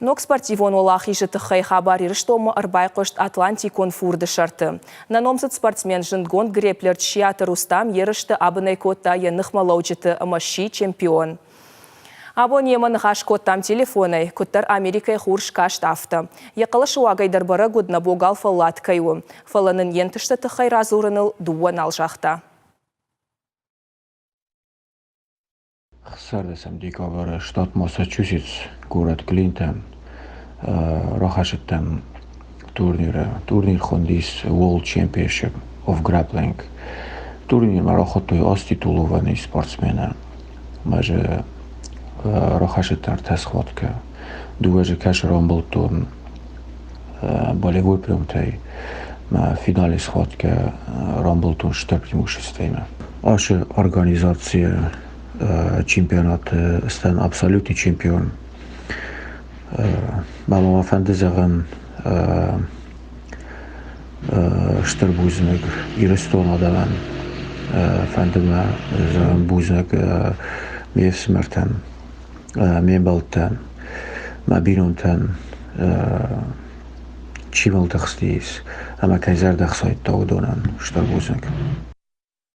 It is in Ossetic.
Ног спортивон уӕлахизы тыххӕй хабар Ирыстонмӕ ӕрбайхъуыст Атлантикон фурды сӕрты. Нӕ номдзыд спортсмен, зындгонд грепплер Чсиаты Рустам ерысты абынӕй кодта йӕ ныхмӕлӕуджыты ӕмӕ сси чемпион. Абон йемӕ ныхас кодтам телефонӕй, куыддӕр Америкӕйы хур скаст, афтӕ. Йӕ хъӕлӕсы уагӕй дӕр бӕрӕг уыд, нӕ богал фӕллад кӕй у. Фӕлӕ нын йе нтысты тыххӕй радзурыныл дыууӕ нал загъта. Хсӕрдӕсӕм декабры штат Массачусетс, горӕт Клинтон рахӕссыдтӕн турниры. Турнир хуындис World Championship of Grappling. Турнирмӕ рахуыдтой ацы титулованный спортсмены. Ӕмӕ дзы рахӕссыдтӕн ӕртӕ схваткӕ. Дыууӕ дзы кӕсы рамбылдтон болевой приемтӕй. Мӕ финале схваткӕ рамбылдтон стыр преимуществоимӕ. Ацы организацийы чемпионаты стӕн абсолютный чемпион. Мӕ ма фӕнды зӕгъын стыр бузныг Ирыстоны адӕмӕн. Фӕнды мӕ зӕгъын бузныг ме фсымӕртӕн, ме мбӕлттӕн, мӕ бинонтӕн, чи мыл тыхстис ӕмӕ кӕй зӕрдӕ хсайдта, уыдонӕн стыр бузныг.